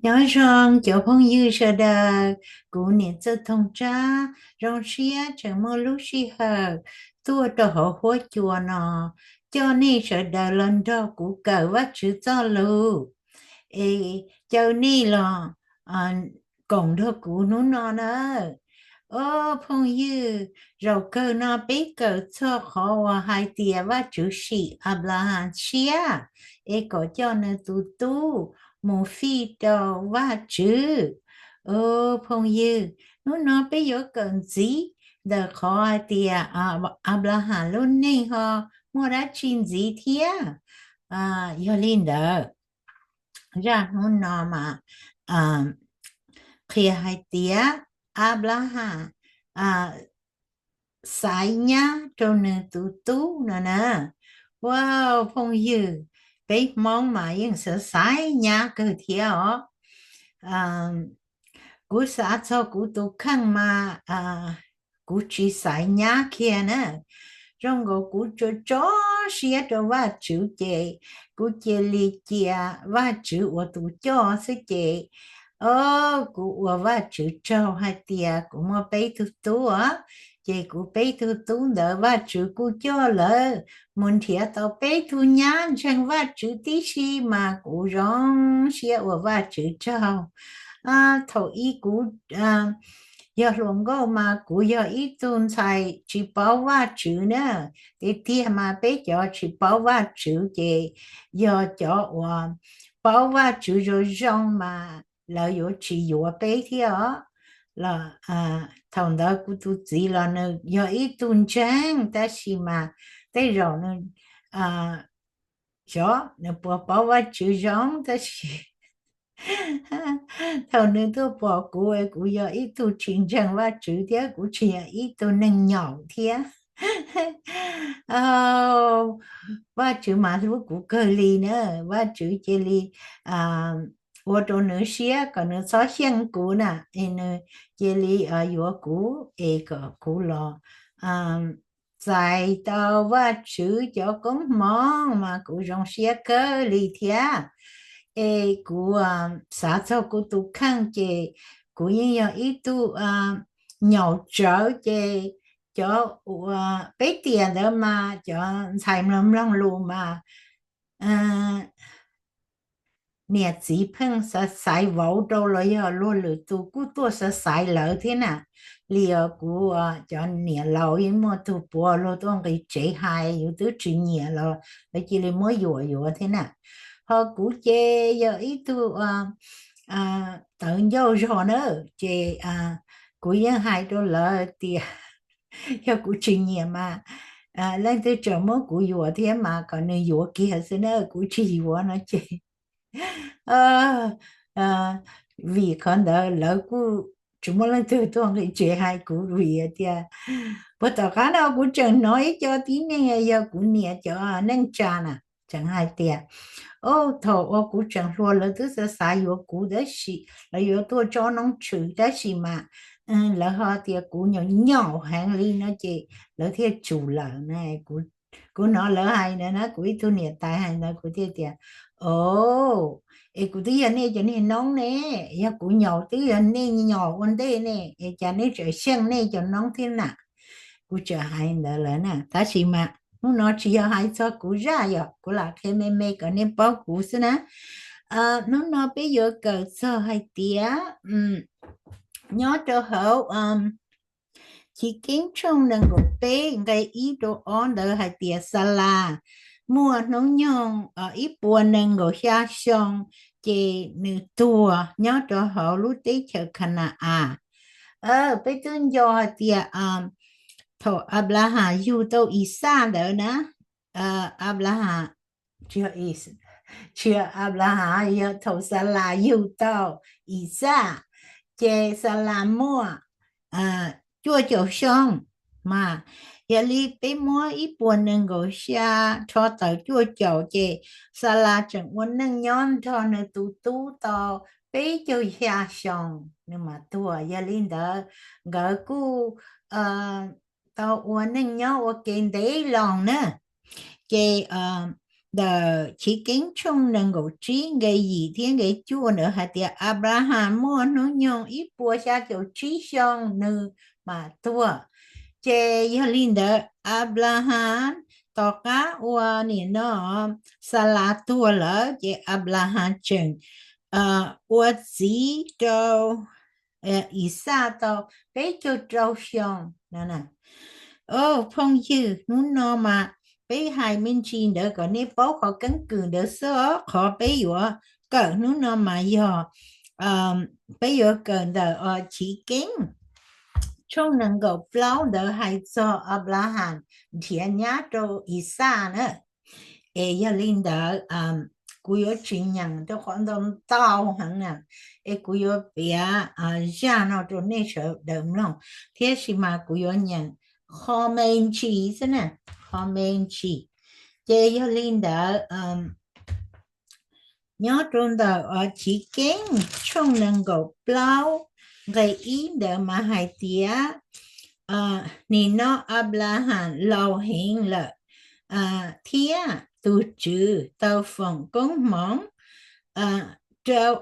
Nyob zoo cov phooj ywg sawv daws, kuv niam Txawj Thoo Tsab zoo siab tseem muaj lub sij hawm tuaj rau hauv huab cua no coj nej sawv daws los nrog kuv kawm Vajtswv txoj lus, es caw nej los koom nrog kuv hnub no na. Ob phooj ywg, zaum kawg no peb kawm txog qhov uas hais tias Vajtswv sim Anplahas siab es kom coj nws tus tub mus fij rau Vajtswv. Ob phooj ywg, hnub no peb yuav kawm ntxiv ntawm qhov hais tias Anplahas lub neej ho muaj dab tsi ntxiv thiab. Yog li ntawd, zaj hnub no mas qhia hais tias Anplahas xaiv nyab rau nws tus tub no na. Ua, phooj ywg, peb Hmoob mas yeej xaiv xaiv nyab kawg thiab os. Kuv xav txog kuv tus kheej mas kuv tsis xaiv nyab kiag na. Zoo nkaus kuv tso tso siab rau Vajtswv ces kuv cia li cia Vajtswv ua tus coj xwb ces, o, kuv ua Vajtswv tsaug hais tias kuv muaj peb tug tub os. Ces kuv peb tug tub ntawd Vajtswv kuj coj lawv mus nrhiav tau peb tug nyab ntseeg Vajtswv tib si mas kuv zoo siab ua Vajtswv tsaug. Thaum ub kuv yog hluas nkauj mas kuv yog ib tug ntxhais tsis paub Vajtswv na. Tiag tiag mas peb cov tsis paub Vajtswv ces yog cov uas paub Vajtswv zoo zoo mas lawv yuav tsis yuav peb thiab os. Los thaum ntawd kuv tus txiv los nws yog ib tug ntseeg tab sis mas tej zaum nws, xyov nws puas paub Vajtswv zoo tab sis thaum nws tuaj pom kuv es kuv yog ib tug tsis ntseeg Vajtswv thiab kuv tsis yog ib tug neeg nyaum thiab. Vajtswv mas hlub kuv kawg li na. Vajtswv cia li ua rau nws siab kom nws txhob xyeej kuv na, es nws cia li yuav kuv es kom kuv los txais tau Vajtswv cov koob hmoov mas kuv zoo siab kawg li thiab. Es kuv xav txog kuv tus kheej ces kuv yeej yog ib tug nyaum tsawv ces cov uas peb tiam ntawd mas cov ntxhais mloog mloog lus mas niam txiv pheej xaiv xaiv vauv rau los yog luag lwm tus kuj tuaj xaiv xaiv lawv thiab na. Li os kuv cov niam laus yeej muaj tug puav luag tuaj nqis tsev hais yus twb tsis nyiam los lawv cia li muab yuam yuav thiab na. Ho kuv ces yog ib tug tawv ncauj zog na, ces kuv yeej hais rau lawv tias yog kuv tsis nyiam mas leej twg tseem muab kuv yuam thiab mas kom nws yuav kiag xwb na, kuv tsis yuav no ces vim qhov ntawd lawv kuj tsis muaj leej twg tuaj nqis tsev hais kuv vim tias puag tom qab no kuv tseem hnov ib co tib neeg yog kuv niam cov neej tsa na tseem hais tias, o, thaum uas kuv tseem hluas lawv twb xav xav yuav kuv tab sis lawv yuav tuaj tso noob tshwm tab sis mas lawv ho tias kuv nyaum nyaum heev li no ces lawv thiaj tsum lawm na. Kuv hnov lawv hais ntawd na, kuv ib tug niam tais hais ntawd kuv thiaj tias, o, es kuv twb yog nej cov niag noob ne, yog kuv nyaum twb yog nej nyaum ua ntej ne, es cas nej tseem xyeej nej cov noob thiab na? Kuv tseem hais ntawd lawm na, tab sis mas hnub no tsis yog hais txog kuv zaj, yog kuv lam qhia me me kom nej paub kuv xwb na. Hnub no peb yuav kawm txog hais tias nyob rau hauv Chiv Keeb tshooj nees nkaum peb nqe ib rau ob ntawd hais tias Xa Las muaj hnub nyoog ib puas nees nkaum xya xyoo, ces nws tuag nyob rau hauv lub teb chaws Kha Na-as. Peb twb nco hais tias thaum Anplahas yug tau Ixaj ntawd na, Anplahas, tsis yog Anplahas, yog thaum Xa Las yug tau Ixaj, ces Xa Las muaj cuaj caum xyoo, mas yog li peb muab ib puas nees nkaum xya rho tawm cuaj caum ces Xa Las tseem ua neej nyob nrog nws tus tub tau peb caug xya xyoo nws mas tuag. Yog li ntawd nkawd kuj tau ua neej nyob ua ke ntev loo na. Ces ntawm Chiv Keeb tshooj nees nkaum tsib nqe yim thiab nqe cuaj ntawd hais tias Anplahas muaj hnub nyoog ib puas xya caum tsib xyoo nws mam tuag. Ces yog li ntawd Anplahas tom qab uas nim no Xalas tuag lawm ces Anplahas tseem ua txiv rau Ixaj tau peb caug rau xyoo no. Phooj ywg, hnub no mas peb hais me ntsis ntawd kom nej paub qhov keeb kwm ntawd xwb os. Qhov peb yuav kawm hnub no mas yog peb yuav kawm ntawm Chiv Keeb tshooj nees nkaum plaub ntawd hais txog Anplahas nrhiav nyab rau Ixaj na. Es yog li ntawd kuv yuav tsis nyeem rau qhov ntau ntau heev na, es kuv yuav piav zaj no rau nej sawv daws mloog, tiam sis mas kuv yuav nyeem qho me ntsis xwb na, qho me ntsis. Ces yog li ntawd nyob rau ntawm Chiv Keeb tshooj nees nkaum plaub nqe ib ntawd mas hais tias nim no Anplahas laus heev lawm thiab tus Tswv tau foom koob hmoov rau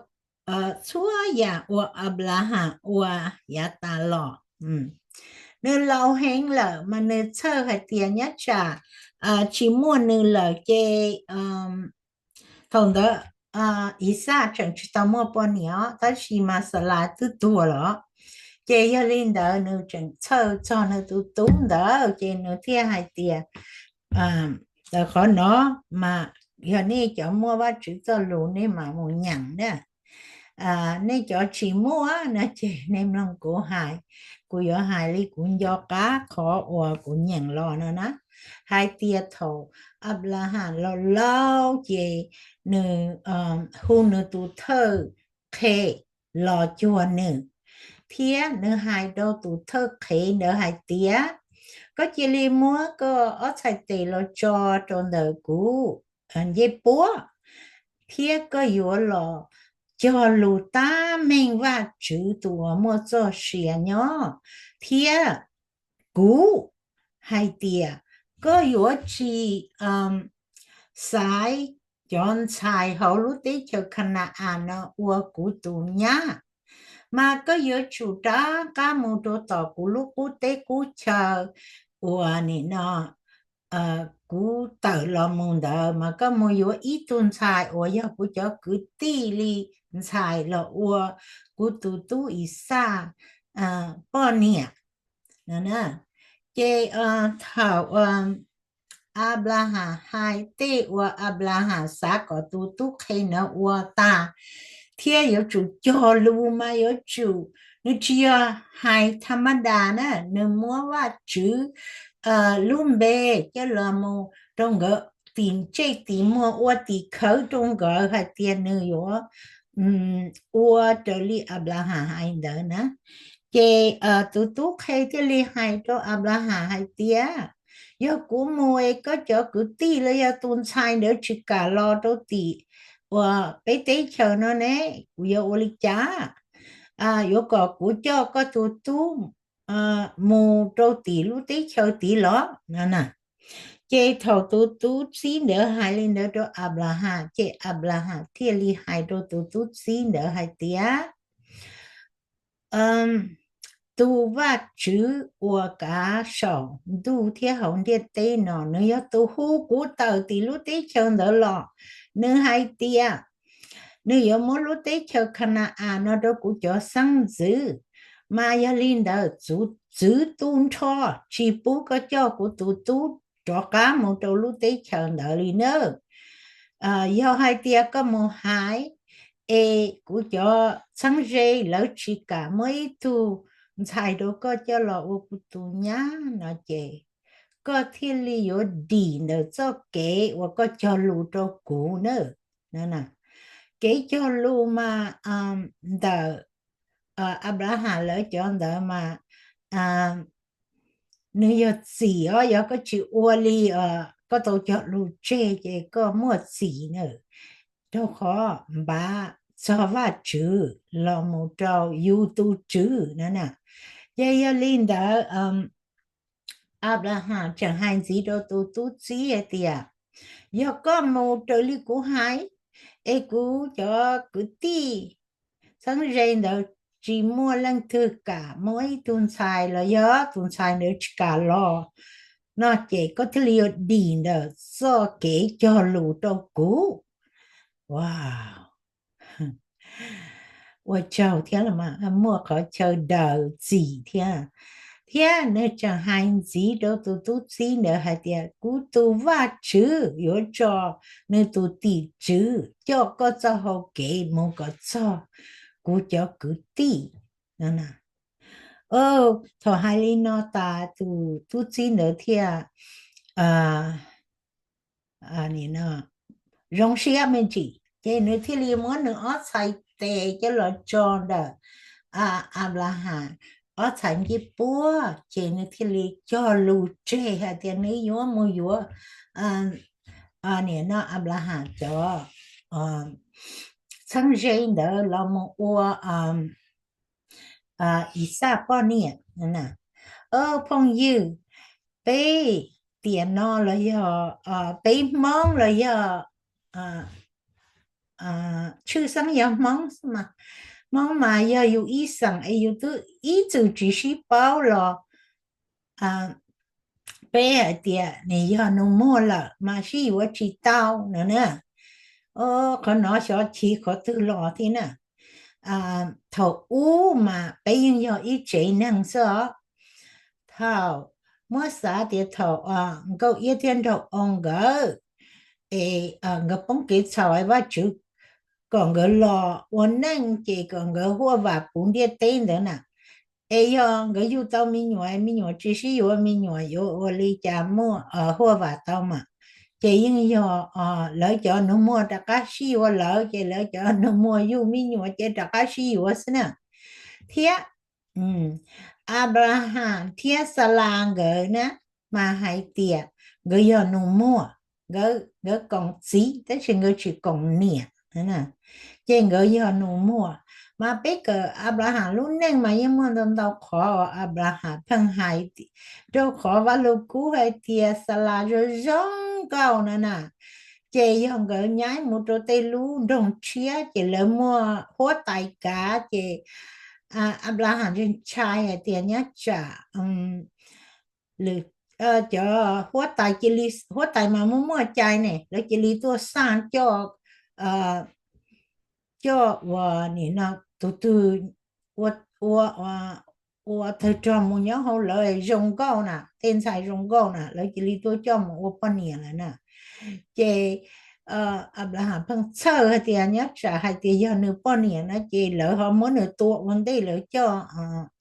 txhua yam uas Anplahas ua yav tas los. Nws laus heev lawm mas nws txhawj hais tias nyob tsam tsis muaj nws lawm ces thaum ntawd Ixaj tseem tsis tau muaj poj niam os, tab sis mas Xalas twb tuag lawm. Ces yog li ntawd nws tseem txhawj txog nws tus tub ntawd ces nws thiaj hais tias, tawm qhov no mas yog nej cov muaj Vajtswv txoj lus nej mam mus nyeem na. Nej cov tsis muaj no ces nej mloog kuv hais, kuv yuav hais li kuv nco qab qhov uas kuv nyeem los no na. Hais tias thaum Anplahas laus laus ces nws hu nws tus thawj qhe los cuag nws, thiab nws hais rau tus thawj qhe ntawd hais tias, koj cia li muab koj ob txhais tes los tso rau ntawm kuv ncej puab, thiab koj yuav los cog lus tab meeg Vajtswv tus uas muaj txoj sia nyob, thiab kuv hais tias koj yuav tsis xaiv cov ntxhais hauv lub teb chaws Khana-as no ua kuv tus nyab, mas koj yuav tsum rov qab mus rau tom kuv lub qub teb qub chaw uas nim no kuv tawm los mus ntawd, mas koj mus yuav ib tug ntxhais uas yog kuv cov kwv tij li ntxhais los ua kuv tus tub Ixaj poj niam. Ces thaum Anplahas hais tej uas Anplahas xav kom tus tub qhe no ua tag, thiab yuav tsum cog lus mas yuav tsum, nws tsis yog hais tha mab das na, nws muab Vajtswv lub npe coj los mus rau nkawd tim ntsej tim muag ua tim khawv rau nkawd hais tias nws yuav ua raws li Anplahas hais ntawd na. Ces tus tub qhe thiaj li hais rau Anplahas hais tias, yog kuv mus es koj cov kwv tij los yog tus ntxhais ntawd tsis kam los rau tim uas peb teb chaws no ne, kuv yuav ua li cas? Yuav kom kuv coj koj tus tub mus rau tim lub teb chaws tid los no na. Ces thaum tus tub txib ntawd hais li ntawd rau Anplahas ces Anplahas thiaj li hais rau tus tub txib ntawd hais tias, tus Vajtswv uas kav saum ntuj thiab hauv ntiaj teb no, nws yog tus hu kuv tawm tim lub teb chaws ntawd los. Nws hais tias nws yuav muab lub teb chaws Khana-as no rau kuv cov xeeb ntxwv. Mas yog li ntawd, txwv tu nrho tsis pub koj coj kuv tus tub rov qab mus rau lub teb chaws ntawd li nawb. Yog hais tias koj mus hais es kuv cov txheeb ze lawv tsis kam muab ib tug ntxhais rau koj coj los ua kuv tus nyab no ces koj thiaj li yuav dim ntawm txoj kev uas koj cog lus rau kuv na. Kev cog lus mas ntawm Anplahas lawv cov ntawd mas nws yog txim os, yog koj tsis ua li koj tau cog lus tseg ces koj muaj txim na, rau qhov npav txog Vajtswv los mus rau yus tus tswv na. Ces yog li ntawd Anplahas tseem hais ntxiv rau tus tub txib hais tias, Yog koj mus raws li kuv hais, es kuv cov kwv tij txheeb ze ntawd tsis muaj leej twg kam muab ib tug ntxhais los yog tus ntxhais ntawd tsis kam los no ces koj thiaj li yuav dim ntawm txoj kev cog lus rau kuv. Wow, ua tsaug thiab los mas muaj qhov chaw daws txim thiab. Thiab nws tseem hais ntxiv rau tus tub txib ntawd hais tias, kuv tus Vajtswv yuav tso nws tus tim tswv coj koj txoj hau kev mus kom txog kuv cov kwv tij no. Thaum hais li no tas tus tub txib ntawd thiaj zoo siab me ntsis, ces nws thiaj li muab nws ob txhais tes coj los tso ntawm Anplahas ob txhais ncej puab, ces nws thiaj li cog lus tseg hais tias nws yuav mus yuav nim no Anplahas cov txheeb ze ntawd los mus ua Ixaj poj niam. Phooj ywg, peb tiam no los yog peb Hmoob los yog tshwj xeeb yog Hmoob, Hmoob mas yog yus ib xeem es yus twb ib txwm tsis sib paub los peb hais tias nws yog nus muag lawm mas sib yuav tsis tau no na. Qhov no xyov chiv qhov twg los thiab na. Thaum ub mas peb yeej yog ib tsev neeg xwb os. Thaum muab xav tias thaum Nkauj Iab thiab Nraug Oo nkawd es nkawd poob kev txhaum, Vajtswv kom nkawd los ua neej ces kom nkawd huaj vam puv ntiaj teb ntawd na. Es yog nkawd yug tau me nyuam, me nyuam tsis sib yuav, me nyuam yuav ua li cas muaj huaj vam tau mas? Ces yeej yog lawv cov nus muag rov qab sib yuav lawv, ces lawv cov nus muag yug me nyuam ces rov qab sib yuav xwb na. Thiab Anplahas thiab Xalas nkawd na mas hais tias nkawd yog nus muag, nkawd koom txiv tab sis nkawd tsis koom niam, ces nkawd yog nus muag. Mas peb kawm Anplahas lub neej mas yeej muaj ntau ntau qhov uas Anplahas pheej hais, rau qhov Vaj Lug Kub hais tias Xalas zoo zoo nkauj no na. Ces yog nkawd nyaib mus rau tej lub nroog tshiab ces lawv muaj huab tais kav, ces Anplahas ntshai hais tias nyob tsam lwm cov huab tais cia li, huab tais mas muaj muaj cai ne, lawv cia li tuaj xaj coj, coj ua nim no tus twg ua, ua tawg rog mus nyob hauv lawv zoo nkauj na, tej ntxhais zoo nkauj na, lawv cia li tuaj coj mus ua poj niam lawm na. Ces Anplahas pheej txhawj hais tias nyob tsam hais tias yog nws poj niam na ces lawv ho muab nws tua ua ntej lawv coj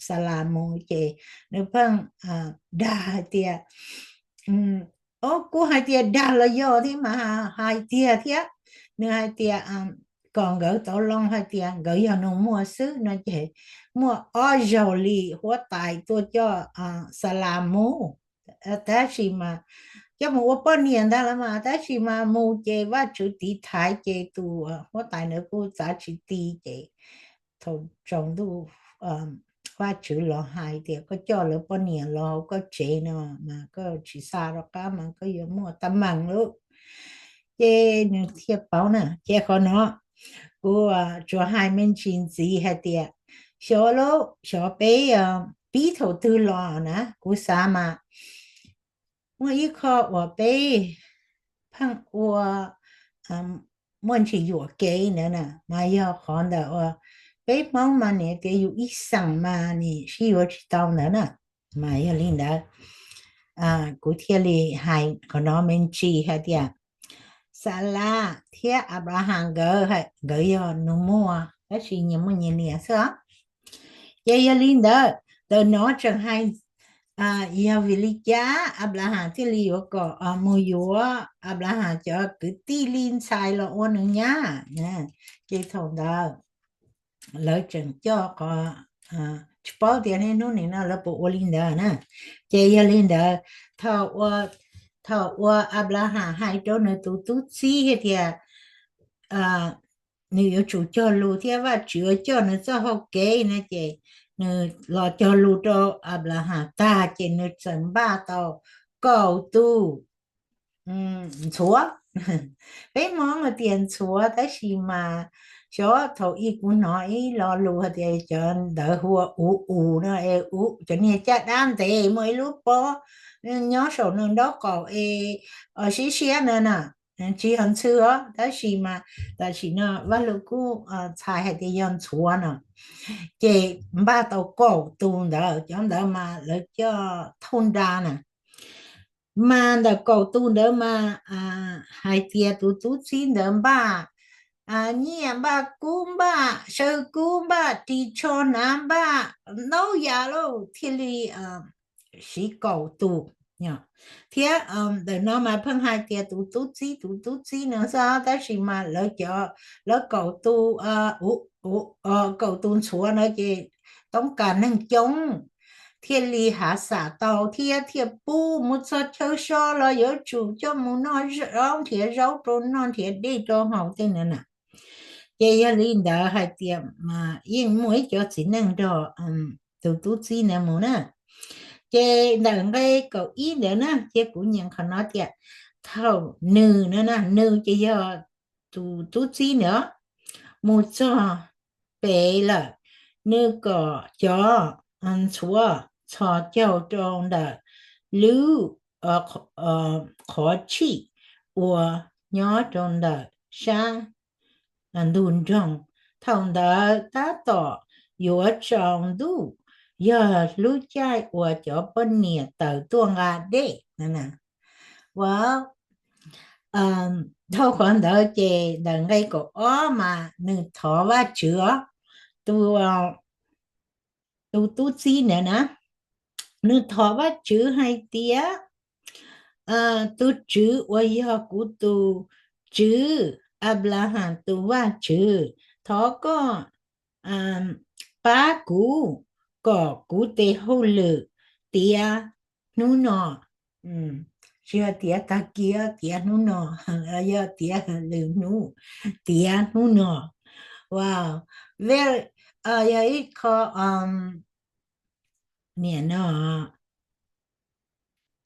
Xalas mus, ces nws pheej dag hais tias, o, kuv hais tias dag los yog thiab mas hais tiag thiab. Nws hais tias kom nkawd tau loo hais tias nkawd yog nus muag xwb no ces muaj ob zaug li huab tais tuaj coj Xalas mus, tab sis mas coj mus ua poj niam ntag los mas, tab sis mas mus ces Vajtswv tiv thaiv ces tus huab tais ntawd kuj txav tsis ti ces thaum tsaus ntuj Vajtswv los hais tias koj coj lawv poj niam los hauv koj tsev no mas koj tsis xa rov qab mas koj yuav muaj teeb meem lawm. Ces nws thiaj paub na. Ces qhov no kuv tsuas hais me ntsis ntxiv hais tias xyov lub, xyov peb pib thaum twg los na, kuv xav mas muaj ib qho uas peb pheej ua muaj ntsis yuam kev ntawd na, mas yog qhov ntawm uas peb Hmoob mas nim tias yus ib xeem mas nim sib yuav tsis tau ntawd na, mas yog li ntawd kuv thiaj li hais qhov no me ntsis hais tias Xalas thiab Anplahas nkawd, nkawd yog nus muag tab sis nyias muaj nyias niam xwb os. Ces yog li ntawd, ntawm no tseem hais yog vim li cas Anplahas thiaj li yuav kom mus yuav, Anplahas cov kwv tij li ntxhais los ua nws nyab. Ces thaum ntawd lawv tseem coj qhov, tsis paub tias niaj hnub nim no lawv puas ua li ntawd na. Ces yog li ntawd, thaum ua, thaum ua Anplahas hais rau nws tus tub txib hais tias nws yuav tsum cog lus thiab Vajtswv yuav coj nws txoj hau kev no ces nws los cog lus rau Anplahas tag ces nws txawm npaj tau kaum tus ntxhuav. Peb Hmoob hais tias ntxhuav, tab sis mas xyov thaum ub kuv hnov ib lo lus hais tias cov ntawd hu ua uv uv no, es cov niag caj dab ntev muaj ib lub pob nyob saum nws nraub qaum es siab siab no na, tsis yog ntxhw os, tab sis mas tam sim no Vaj Lug kuj txhais hais tias yog ntxhuav no. Ces npaj tau kaum tus ntawd, cov ntawd mas lawv coj thauj nra na. Mas ntawm kaum tus ntawd mas hais tias tus tub txib ntawd npaj nyiaj, npaj kub, npaj saw kub, npaj ris tsho hnav, npaj ntau yam lauj, thiaj li siv kaum tus. Thiab ntawm no mas pheej hais tias tus tub txib, tus tub txib no xwb, tab sis mas lawv cov, lawv kaum tus, kaum tus ntxhuav no ces toob kas neeg coob, thiaj li hav xam tau thiab thiaj pub. Mus txog chaw so los yuav tsum coj mus noj zaub, nrhiav zaub rau noj, nrhiav dej rau haus tej no na. Ces yog li ntawd hais tias yeej muaj ib cov txiv neej nrog tus tub txib ntawd mus na. Ces ntawm nqe kaum ib ntawd na, ces kuv nyeem qhov no tias, thaum nws no na, nws ces yog tus tub txib ntawd, mus txog pem lawm, nws kom cov ntxhuav txhos caug rau ntawm lub qhov tshij uas nyob rau ntawm sab ntug nroog. Thaum ntawd tab tom yuav tsaus ntuj, yog lub caij uas cov poj niam tawm tuaj nqa dej. Ua, dhau qhov ntawd ces ntawm nqe kaum ob mas nws thov Vajtswv os, tus, tus tub txib ntawd na, nws thov Vajtswv hais tias, tus Tswv uas yog kuv tus tswv Anplahas tus Vajtswv, thov koj pab kuv kom kuv tes hauj lwm tiav hnub no. Tsis yog tiav tag kis, tiav hnub no, yog tiav lwm hnub, tiav hnub no. Wow, very, yog ib qho, niam no,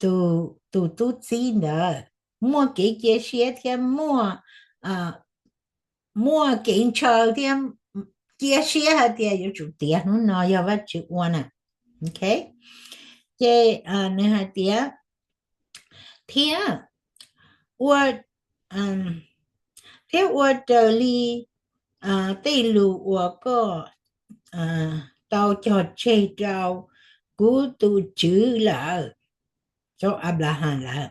tus tub txib ntawd muaj kev cia siab thiab muaj, muaj kev ntshaw thiab cia siab hais tias yuav tsum tiav hnub no yog Vajtswv ua na. Ok, ces nws hais tias, thiab ua, thiab ua raws li tej lus uas koj tau cog tseg rau kuv tus tswv lawm, rau Anplahas lawm.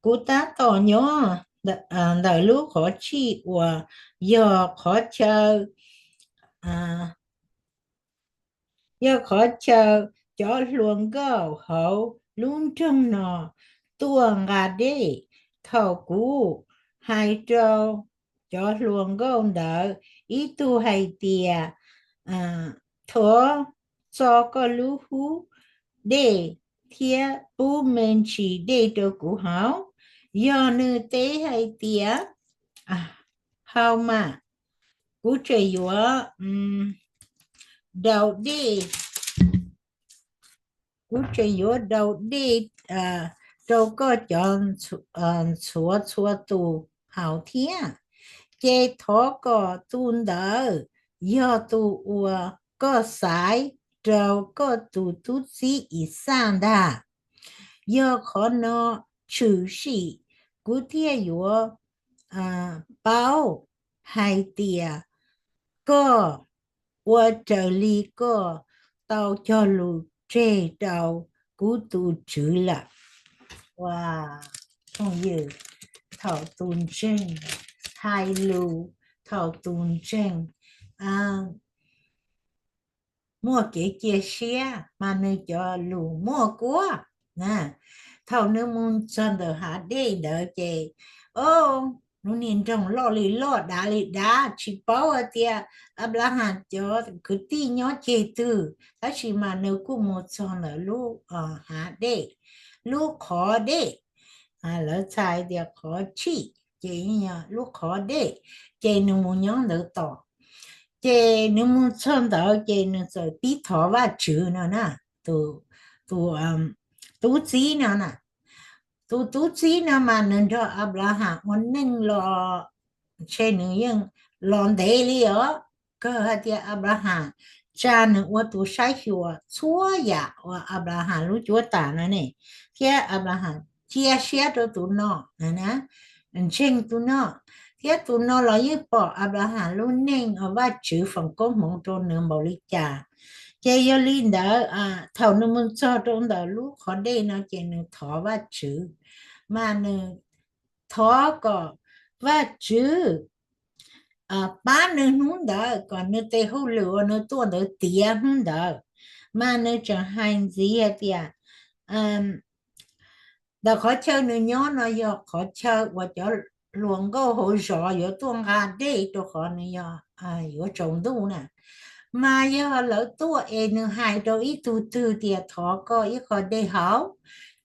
Kuv tab tom nyob ntawm lub qhov tshij uas yog qhov chaw, yog qhov chaw cov hluas nkauj hauv lub nroog no tuaj nqa dej. Thaum kuv hais rau cov hluas nkauj ntawd, ib tug hais tias, thov txo koj lub hub dej thiab pub me ntsis dej rau kuv haus. Yog nws teb hais tias, haus mas, kuv tseem yuav daus dej, kuv tseem yuav daus dej rau koj cov ntxhuav txhua tus haus thiab. Ces thov kom tus ntawd yog tus uas koj xaiv rau koj tus tub txib Ixaj ntag. Yog qhov no tshwm sim, kuv thiaj yuav paub hais tias koj ua raws li koj tau cog lus tseg rau kuv tus tswv lawm. Ua, phooj ywg, thaum tus ntseeg hais lus, thaum tus ntseeg muaj kev cia siab mas nws cov lus muaj kuab. Thaum nws mus txog ntawm hav dej ntawd ces, o, lub niag nroog loj li loj, dav li dav, tsis paub hais tias Anplahas cov kwv tij nyob ceg twg, tab sis mas nws kuj mus txog ntawm lub hav dej, lub qhov dej, lawv txhais tias qhov tshij, ces lub qhov dej, ces nws mus nyob ntawd tos. Ces nws mus txog ntawd ces nws txawm pib thov Vajtswv no na, tus, tus tub txib no na, Tus tub txib no mas nws nrog Anplahas ua neej los ntshe nws yeej los ntev li os. Kawg hais tias Anplahas tsa nws ua tus saib xyuas txhua yam uas Anplahas lub cuab tam no ne, thiab Anplahas cia siab rau tus no, ntseeg tus no, thiab tus no los yeej pom Anplahas lub neej uas Vajtswv foom koob hmoov rau nws npaum li cas. Ces yog li ntawd, thaum nws mus txog rau ntawm lub qhov dej no ces nws thov Vajtswv, mas nws thov kom Vajtswv pab nws hnub ntawd, kom nws tes hauj lwm uas nws tuaj ntawd tiav hnub ntawd. Mas nws tseem hais ntxiv hais tias ntawm qhov chaw nws nyob no yog qhov chaw uas cov hluas nkauj hauv zos yuav tuaj nqa dej rau qhov nws yog yuav tsaus ntuj na. Mas yog lawv tuaj es nws hais rau ib tug twg tias thov koj ib qho dej haus,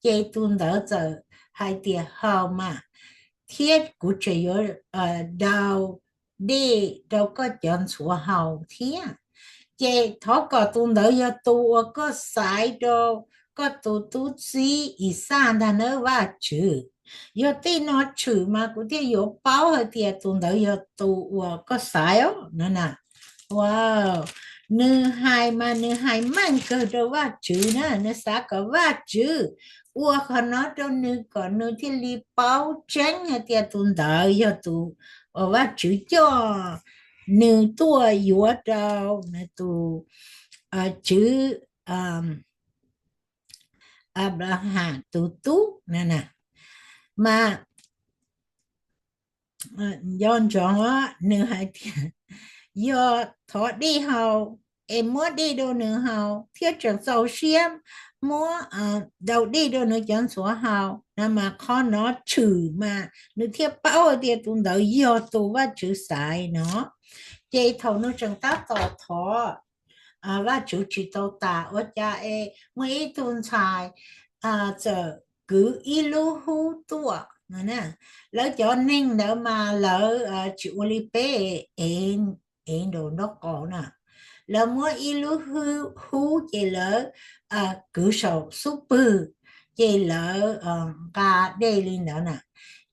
ces tus ntawd txawm hais tias haus mas, thiab kuv tseem yuav daus dej rau koj cov ntxhuav haus thiab. Ces thov kom tus ntawd yog tus uas koj xaiv rau koj tus tub txib Ixaj ntag nawb Vajtswv. Yog tej no tshwm mas kuv thiaj yuav paub hais tias tus ntawd yog tus uas koj xaiv os no na. Ua, nws hais mas nws hais meej kawg rau Vajtswv na, nws xav kom Vajtswv ua qhov no rau nws kom nws thiaj li paub tseeb hais tias tus ntawd yog tus uas Vajtswv coj nws tuaj yuav rau nws tus tswv Anplahas tus tub na. Mas nco ntsoov, nws hais tias yog thov dej haus es muab dej rau nws haus thiab tseem txaus siab muab daus dej rau nws cov ntxhuav haus no mas qhov no tshwm mas nws thiaj paub tias tus ntawd yog tus Vajtswv xaiv no. Ces thaum nws tseem tab tom thov, Vajtswv tsis tau tas ua cas es muaj ib tug ntxhais txawm kwv ib lub hub tuaj. Lawv cov neeg ntawd mas lawv tsis ua li peb ev nraum nraub qaum na. Lawv muab ib lub hub ces lawv kwv saum xub pwg, ces lawv nqa dej li ntawd na.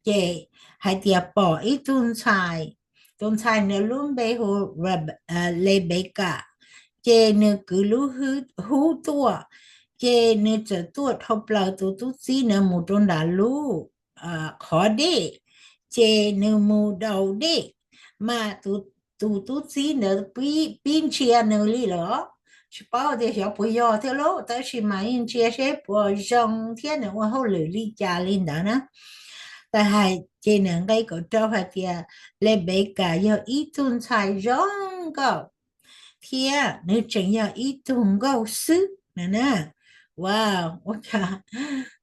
Ces hais tias pom ib tug ntxhais, tus ntxhais ntawd lub npe hu Lepekas, ces nws kwv lub hub tuaj, ces nws txawm tuaj dhau plaws tus tub txib ntawd mus rau nram lub qhov dej, ces nws mus daus dej, mas tus tub txib ntawd pib ntsia nws li los tsis paub tias xyov puas yog thiab lauj, tab sis mas yeej ntsia seb puas zoo thiab nws ua hauj lwm li cas li ntawd na. Tas hais ces nws nqe kaum rau hais tias Lepekas yog ib tug ntxhais zoo nkauj thiab nws tseem yog ib tug nkauj xwb na. Ua,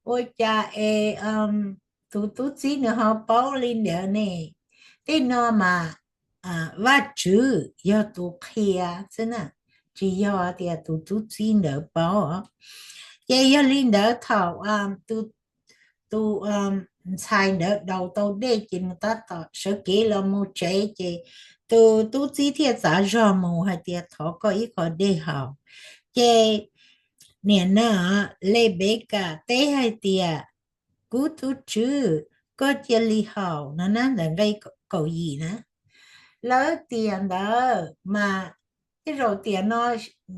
ua cas es tus tub txib nws ho paub li ntawd ne? Tej no mas Vajtswv yog tus qhia xwb na, tsis yog tias tus tub txib ntawd paub. Ces yog li ntawd thaum tus ntxhais ntawd daus tau dej ces nws tab tom sawv kev los mus tsev, ces tus tub txib thiaj txav zog mus hais tias thov koj ib qho dej haus. Ces niam no Lepekas teb hais tias, kuv tus tswv, koj cia li haus no na, ntawm nqe kaum yim na. Lawv tiam ntawd mas tej zaum tiam no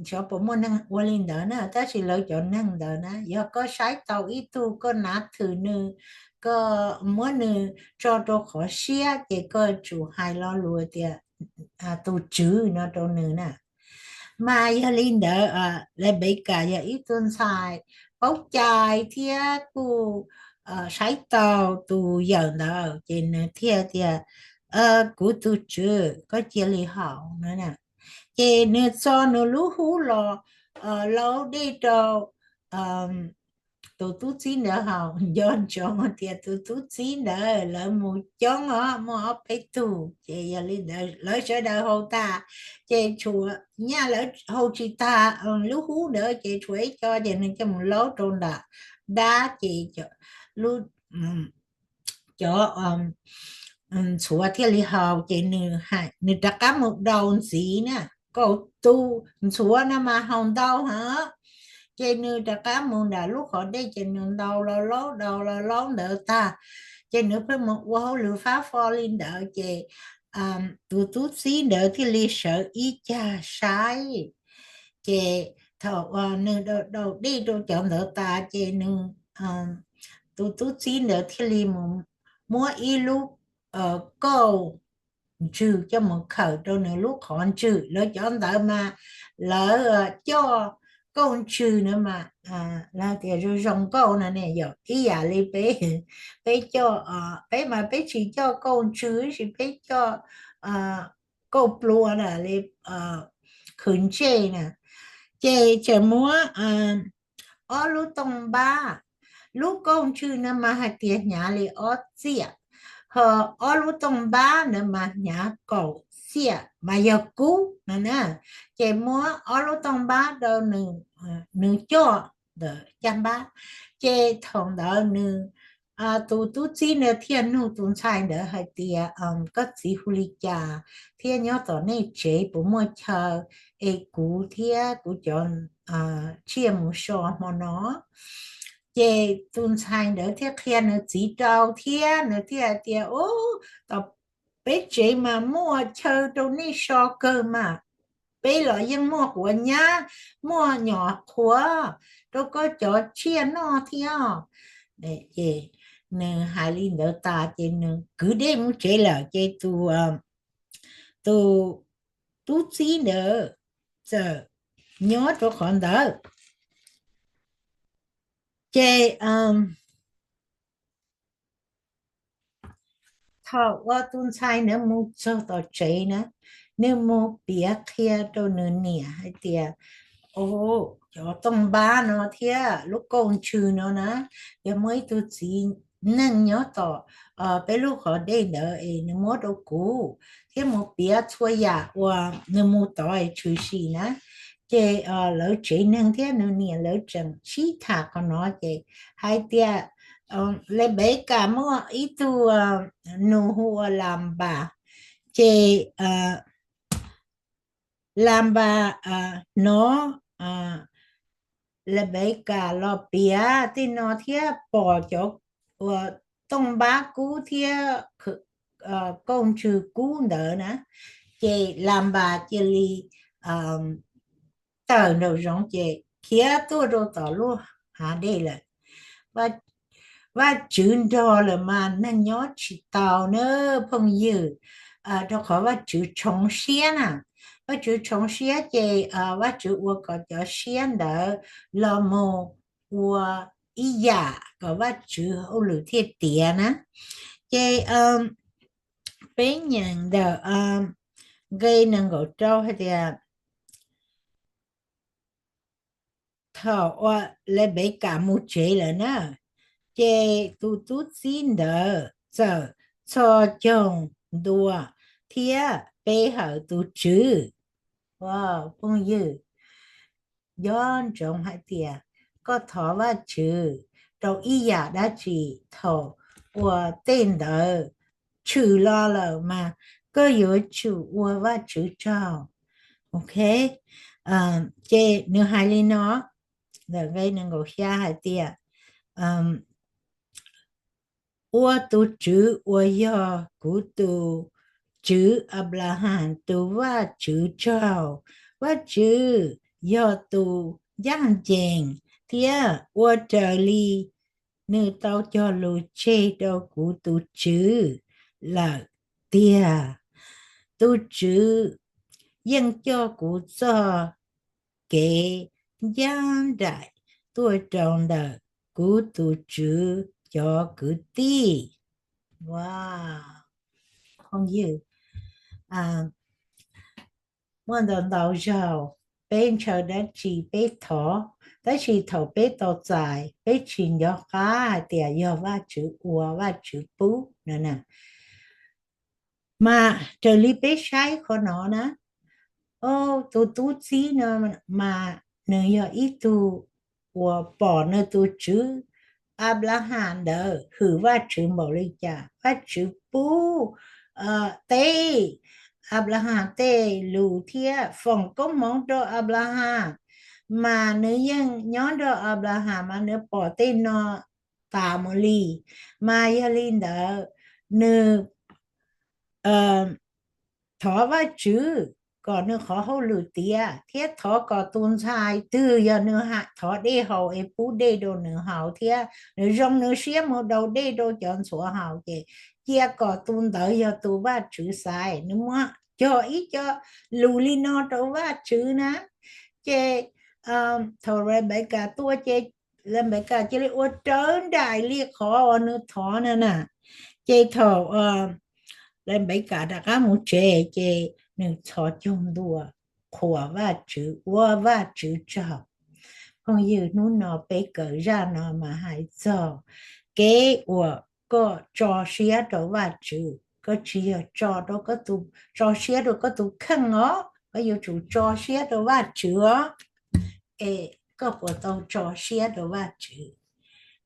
xyov puas muaj neeg ua li ntawd na, tab sis lawv cov neeg ntawd na yog koj saib tau ib tug koj nav thwm nws, koj muab nws tso rau qhov siab ces koj tsum hais lo lus tias tus tswv no rau nws na. Mas yog li ntawd Lepekas yog ib tug ntxhais paub cai thiab kuj saib taus tus yawm ntawd ces nws thiaj tias, kuv tus tswv, koj cia li haus no. Ces nws txo nws lub hub los laub dej rau tus tub txib ntawd haus. Nco ntsoov tias tus tub txib ntawd lawv mus coob os, muaj ob peb tug, ces yog li ntawd lawv sawv daws haus tag, ces tshuav nyaj lawv haus tsis tag lub hub ntawd ces tshuav ib co ces nws coj mus laub rau nram dab ces lub cov ntxhuav thiaj li haus. Ces nws rov qab mus daus ntxiv na, kaum tus ntxhuav no mas haus ntau heev. Ces nws rov qab mus nram lub qhov dej ces nws ntaus laus laub ntaus laus laub ntawd tag, ces nws pheej mus ua hauj lwm fab fo li ntawd ces tus tub txib ntawd thiaj li sawv ib cag saib. Ces thaum uas nws daus dej rau cov ntawd tas ces nws, tus tub txib ntawd thiaj li mus muab ib lub kauj ntswg coj mus khawm rau nws lub qhov ntswg. Lawv cov ntawd mas lawv coj kauj ntswg na mas, lawv tias zoo zoo nkauj no ne yom, ib yam li peb, peb coj, peb mas peb tsis coj kauj ntswg, tsis, peb coj kauj plua na li khwv ntsej na. Ces tseem muab ob lub tooj npab, lub kauj ntswg no mas hais tias hnyav li ob txiaj, ho ob lub tooj npab ntawd mas hnyav kaum txiaj mas yog kub no na. Ces muab ob lub tooj npab rau nws coj ntawm caj npab. Ces thaum ntawd nws, tus tub txib ntawd thiaj nug tus ntxhais ntawd hais tias, koj txiv hu li cas thiab nyob tom nej tsev puas muaj chaw es kuv thiab kuv cov tsiaj mus so hmo no? Ces tus ntxhais ntawd thiaj qhia nws txiv rau thiab nws thiaj hais tias, tom peb tsev mas muaj chaw rau nej so kawg mas, peb los yeej muaj quav nyab, muaj nyom qhuav rau koj cov tsiaj noj thiab. Ces nws hais li ntawd tas ces nws kwv dej mus tsev lawm ces tus, tus tub txib ntawd txawm nyob rau qhov ntawd. Ces thaum uas tus ntxhais ntawd mus txog tom tsev na, nws mus piav qhia rau nws niam hais tias, o, cov tooj npab no thiab lub kauj ntswg no na, yog muaj ib tug txiv neej nyob tom peb lub qhov dej ntawd es nws muab rau kuv thiab mus piav txhua yam uas nws mus tod es tshwm sim na. Ces lawv tsev neeg thiab nws niam lawv tseem sib tham qhov no ces hais tias Lepekas muaj ib tug nus hu ua Lanpas. Ces Lanpas hnov Lepekas los piav tej no thiab pom cov tooj npab kub thiab kauj ntswg kub ntawd na, ces Lanpas cia li tawm nraum zoov ces khiav tuaj rau tom lub hav dej lawm. Vaj Tswv nrog lawm mas neeg nyob tsis tau na phooj ywg, rau qhov Vaj Tswv tshoov siab na. Vaj Tswv tshoov siab ces Vaj Tswv ua kom cov siab ntawd los mus ua ib yam kom Vaj Tswv hauj lwm thiaj tiav na. Ces peb nyeem ntawm nqe nees nkaum rau hais tias, thaum uas Lepekas mus tsev lawm na, ces tus tub txib ntawd txawm txhos caug ntua thiab pe hawm tus tswv. Phooj ywg, nco ntsoov hais tias koj thov Vajtswv rau ib yam dab tsi, thaum uas tej ntawd tshwm los lawm mas koj yuav tsum ua Vajtswv tsaug. Ok, ces nws hais li no, ntawm nqe nees nkaum xya hais tias, ua tus Tswv uas yog kuv tus tswv Anplahas tus Vajtswv tsaug. Vajtswv yog tus ncaj ncees thiab ua raws li nws tau cog lus tseg rau kuv tus tswv lawm tiag. Tus tswv yeej coj kuv txoj kev ncaj nraim tuaj rau ntawm kuv tus tswv cov kwv tij. Muaj ntau ntau zaus peb ntshaw dab tsi peb thov, tab sis thaum peb tau txais peb tsis nco qab hais tias yog Vajtswv ua, Vajtswv pub no na. Mas raws li peb saib qhov no na, tus tub txib no mas nws yog ib tug uas pom nws tus tswv Anplahas ntawd hwm Vajtswv npaum li cas, Vajtswv pub tej Anplahas tej lus thiab foom koob hmoov rau Anplahas, mas nws yeej nyob nrog Anplaham mas nws pom tej no tas mus li. Mas yog li ntawd, nws thov Vajtswv kom nws qhov hauj lwm tiav, thiab thov kom tus ntxhais twg yog nws ha- thov dej haus es pub dej rau nws haus, thiab nws zoo nws siab mus daus dej rau cov ntxhuav haus, ces cia kom tus ntawd yog tus Vajtswv xaiv. Nws muab cog ib co lus li no rau Vajtswv na. Ces thaum Rebecca tuaj ces Rebecca cia li ua rawv nraim li qhov uas nws thov na na. Ces thaum Rebecca rov qab mus tsev ces nws txhos caug ntua qhuas Vajtswv, ua Vajtswv tsaug. Phooj ywg, hnub no peb kawm zaj no mas hais txog kev uas koj tso siab rau Vajtswv. Koj tsis yog tso rau koj tus, tso siab rau koj tus kheej os, koj yuav tsum tso siab rau Vajtswv os, es koj puas tau tso siab rau Vajtswv?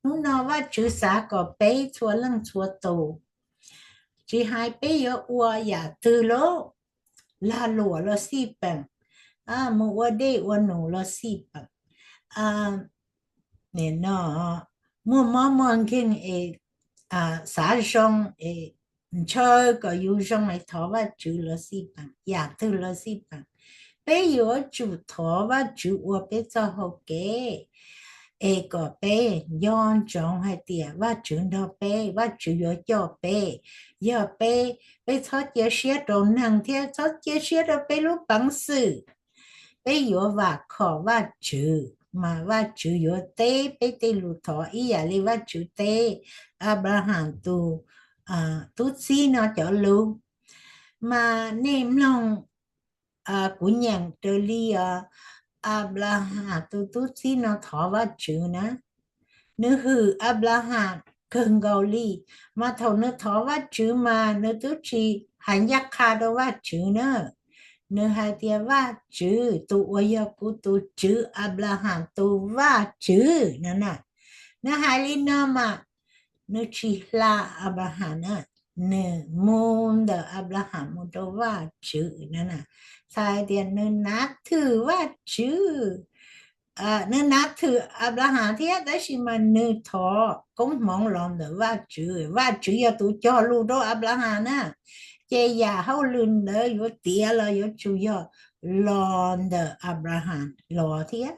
Hnub no Vajtswv xav kom peb txhua leej txhua tus, tsis hais peb yuav ua yam twg los, lag luam los xij peem, mus ua dej ua num los xij peem, no, muaj mob muaj nkeeg es xav zoo es ntshaw kom yus zoo es thov Vajtswv los xij peem, yam twg los xij peem, peb yuav tsum thov Vajtswv ua peb txoj hau kev, es kom peb nco ntsoov hais tias Vajtswv nrog peb, Vajtswv yuav coj peb. Yog peb, peb txhob cia siab rau neeg thiab txhob cia siab rau peb lub peev xwm. Peb yuav vam khom Vajtswv mas Vajtswv yuav teb peb tej lus thov ib yam li Vajtswv teb Anplaham tus tub txib no cov lus. Mas nej mloog, kuv nyeem raws li Anplaham tus tub txib no thov Vajtswv na. Nws hwm Anplaham kawg nkaus li, mas thaum nws thov Vajtswv mas nws twb tsis hais ncaj qha rau Vajtswv na. Nws hais tias, Vajtswv, tus uas yog kuv tus tswv Anplaham tus Vajtswv, no na. Nws hais li no mas nws tsis hla Anplaham na, nws mus ntawm Anplaham mus rau Vajtswv na. Txhais tias nws nav thwm Vajtswv, nws nav thwm Anplaham thiab, tab sis mas nws thov koob hmoov los ntawm Vajtswv. Vajtswv yog tus cog lus rau Anplaham na, ces yam hauj lwm ntawd yuav tiav los yuav tsum yog los ntawm Anplaham los thiab.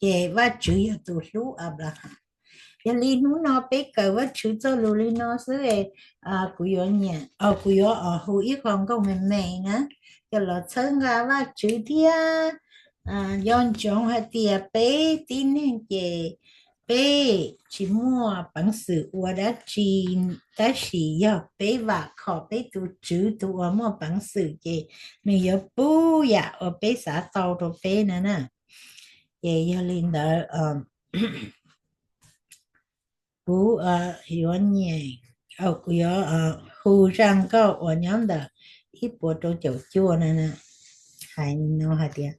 Ces Vajtswv yog tus hlub Anplaham. Yog li hnub no peb kawm Vajtswv txoj lus li no xwb, kuv yuav nyiam, kuv yuav hu ib qho nkauj me me na, coj los txhawb nqa Vajtswv thiab nco ntsoov hais tias peb tib neeg ces peb tsis muaj peev xwm ua dab tsi, tab sis yog peb vam khom peb tus Tswv tus uas muaj peev xwm ces nws yuav pub yam uas peb xav tau rau peb na na. Ces yog li ntawd, kuv yuav nyeem, kuv yuav hu zaj nkauj uas nyob ntawm ib puas rau caum cuaj na, hais li no hais tias,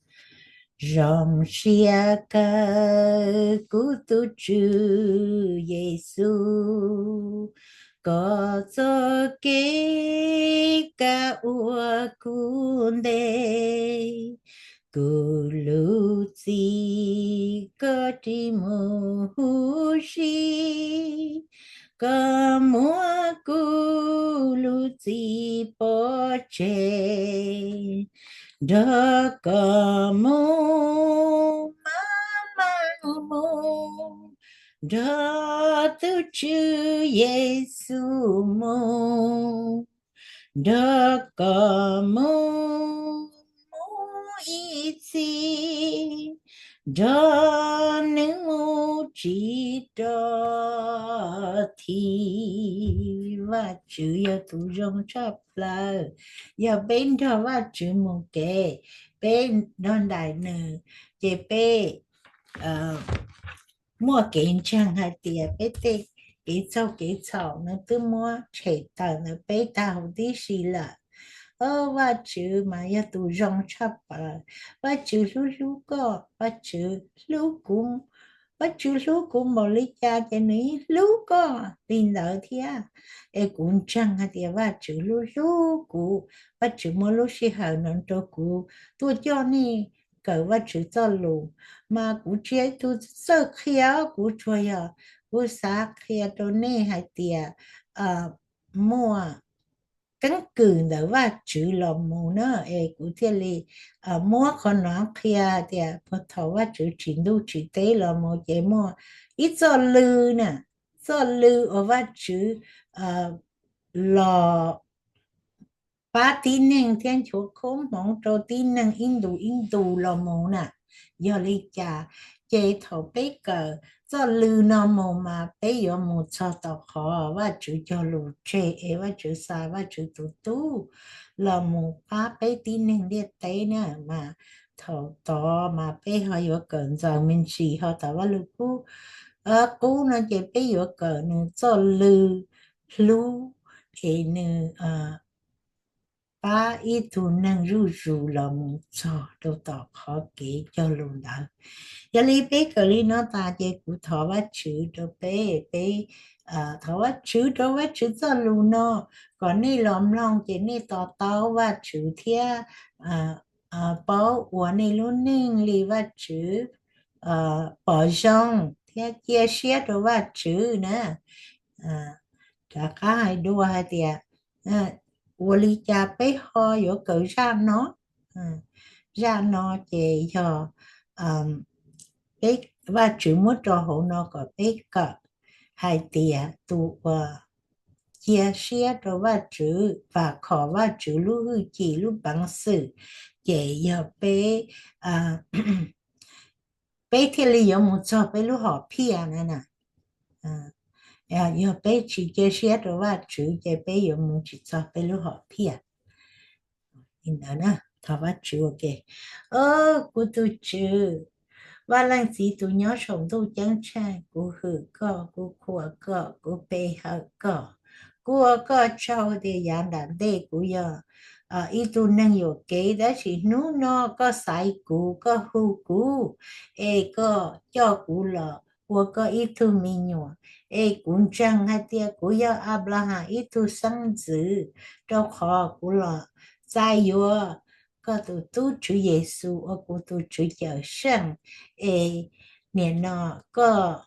Zoo siab kawg kuv tus Tswv Yexus, koj txoj kev kaj ua kuv ntev, kuv lub txim koj ris mus huv si, koj muab kuv lub txim pov tseg, nrog koj mus maj mam mus, nrog tus Tswv Yexus mus, nrog koj mus mus ib txhis, nrog nws mus tsis rov thim. Vajtswv yog tus zoo tshaj plaws. Yog peb nrog Vajtswv mus kev, peb nrog nraim nws, ces peb muaj kev ntseeg hais tias peb tej kev txaug kev txhaum nws twb muab tshem tawm ntawm peb tag huv tib si lawm. Au, Vajtswv mas yog tus zoo tshaj plaws. Vajtswv hlub hlub koj, Vajtswv hlub kuv, Vajtswv hlub kuv npaum li cas ces nws yeej hlub koj li ntawd thiab. Es kuv ntseeg hais tias Vajtswv hlub hlub kuv, Vajtswv muab lub sij hawm no rau kuv tuaj coj nej kawm Vajtswv txoj lus, mas kuv tsis yog ib tug txawj qhia, kuv tsuas yog kuv xav qhia rau nej hais tias muaj keeb kwm ntawm Vajtswv los mus na, es kuv thiaj li muab qhov no qhia tias puag thaum Vajtswv tsim ntuj tsim teb los mus ces muaj ib txoj lw na, txoj lw uas Vajtswv los pab tib neeg thiab nchuav koob hmoov rau tib neeg ib ntus ib ntus los mus na. Yog li cas? Ces thaum peb kawm txoj lw no mus mas peb yuav mus txog tom qhov Vajtswv cog lus tseg es Vajtswv xa Vajtswv tus tub los mus pab peb tib neeg ntiaj teb na. Mas thaum tod mas peb ho yuav kawm ntxaws me ntsis ho tom Vajluskub qub no ces peb yuav kawm nws txoj lw hlub es nws pab ib tug neeg zuj zus los mus txog rau tom qhov kev cog lus ntawd. Yog li peb kawm li no tas ces kuv thov Vajtswv rau peb, peb thov Vajtswv rau Vajtswv txoj lus no kom nej los mloog ces nej to taub Vajtswv thiab paub ua nej lub neej li Vajtswv pom zoo thiab cia siab rau Vajtswv na. Rov qab hais dua hais tias ua li cas peb ho yuav kawm zaj no? Zaj no ces yog peb, Vajtswv muab rau hauv no kom peb kawm hais tias tus uas cia siab rau Vajtswv, vam khom Vajtswv lub hwj chim lub peev xwm, ces yog peb, peb thiaj li yuav mus txog peb lub hom phiaj na. Yog peb tsis cia siab rau Vajtswv ces peb yuav mus tsis txog peb lub hom phiaj. Li ntawd na, thov Vajtswv ua ke. Au, kuv tus Tswv, Vaj Leej Txiv tus nyob saum ntuj ceeb tsheej, kuv hwm koj, kuv qhuas koj, kuv pe hawm koj. Kuv ua koj tsaug tias yav nram ntej kuv yog ib tug neeg yuam kev, tab sis hnub no koj xaiv kuv, koj hu kuv, es koj coj kuv los ua koj ib tug me nyuam. Es kuv ntseeg hais tias kuv yog Anplaham ib tug xeeb ntxwv, rau qhov kuv los txais yuav koj tus tub Tswv Yexus ua kuv tus Tswv Cawmseej. Es nim no koj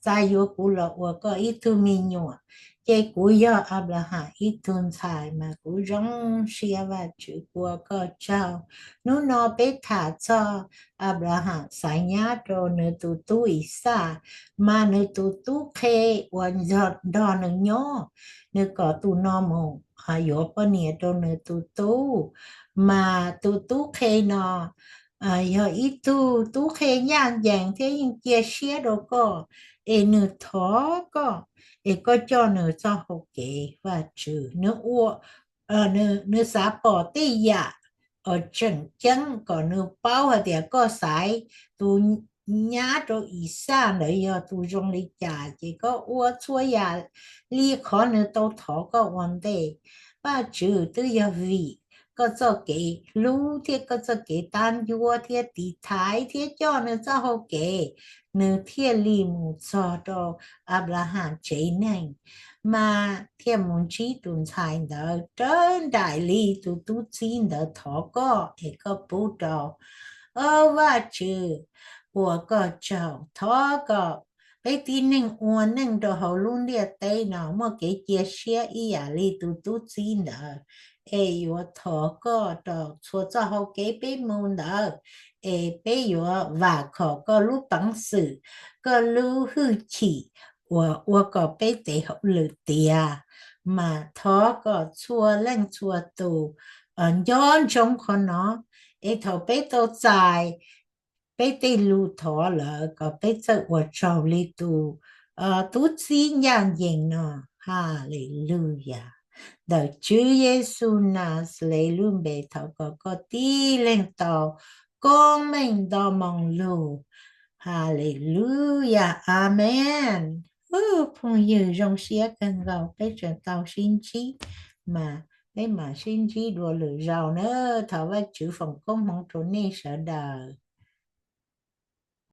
txais yuav kuv los ua koj ib tug me nyuam, ces kuv yog Anplaham ib tug ntxhais mas kuv zoo siab Vajtswv, kuv ua koj tsaug. Hnub no peb tham txog Anplaham xaiv nyab rau nws tus tub Ixaj, mas nws tus tub qhe uas nrog nws nyob, nws kom tus no mus yuav poj niam rau nws tus tub, mas tus tub qhe no yog ib tug tub qhe ncaj ncees thiab yeej cia siab rau koj, es nws thov koj, es koj coj nws txoj hau kev Vajtswv. Nws ua, nws xav pom tej yam uas tseem ceeb kom nws paub hais tias koj xaiv tus nyab rau Ixaj ntawd yog tus zoo li cas, ces koj ua txhua yam li qhov nws tau thov koj ua ntej. Vajtswv, twb yog vim koj txoj kev hlub thiab koj txoj kev tab ncuab thiab tiv thaiv thiab coj nws txoj hau kev, nws thiaj li mus txog rau Anplaham tsev neeg, mas thiaj mus ntsib tus ntxhais ntawd raws nraim li tus tub txib ntawd thov koj es koj pub rau. Au Vajtswv, ua koj tsaug, thov kom peb tib neeg ua neej rau hauv lub ntiaj teb no muaj kev cia siab ib yam li tus tub txib ntawd, es yuav thov koj rau txhua txoj hau kev peb mus ntawd, es peb yuav vam khom koj lub peev xwm, koj lub hwj chim uas ua kom peb tes hauj lwm tiav. Mas thov kom txhua leej txhua tus nco ntsoov qhov no, es thaum peb tau txais peb tej lus thov lawm kom peb txawj ua tsaug li tus tub txib ncaj ncees no. Haleluyas. Ntawm Tswv Yexus Naxales lub npe thov kom koj tib leeg tau koob meej nto moo lug. Haleluyas, amees. Phooj ywg, zoo siab kawg nkaus peb tseem tau sib ntsib, mas peb mam sib ntsib dua lwm zaus na. Thov Vajtswv foom koob hmoov rau nej sawv daws.